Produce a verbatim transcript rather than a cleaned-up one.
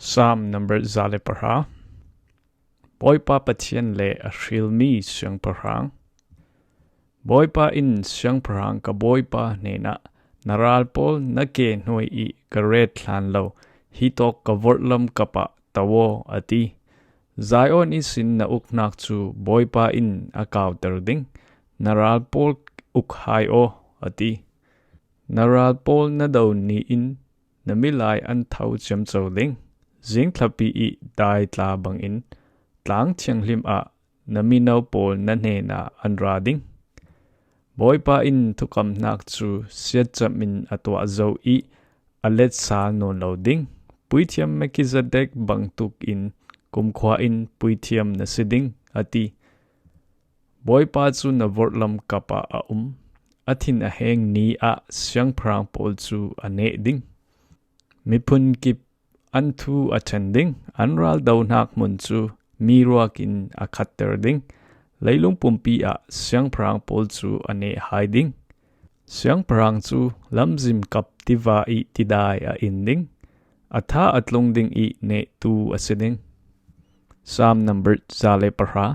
Psalm number za le pahra. Bawipa Pathian le a hrilmi siangpahrang. Bawipa in siangpahrang ka Bawipa hnenah, "Na ral pawl na ke hnuai ih ka ret thlan lo, hitawk ka vorhlam kapah to aw," a ti. "Zion ihsin na uknak cu Bawipa in a kauter ding, na ral pawl uk hai aw," a ti. "Na ral pawl na do ni in na milai an tho ciamco ding, zingthlapi ih dai tla bangin tlang thianghlim ah na mino pawl na hnenah an ra ding. Bawipa in thukamhnak cu siatcam in a tuah zo ih a letsal nawn lo ding. Puithiam Melchizedek bangtuk in kumkhua in puithiam na si ding," a ti. "Bawipa cu na vorhlam kapah a um. A thin a heng ni ah siangpahrang pawl cu a neh ding. Miphun kip an thu a ṭhen ding, an ral dohnak hmun cu mi ruak in a khatter ding. Leilung pumpi ah siangpahrang pawl cu a neh hai ding. Siangpahrang cu lamzin kap tiva ih tidai a in ding, a tha a tlung ding ih nehtu a si ding." Psalm number za le pahra.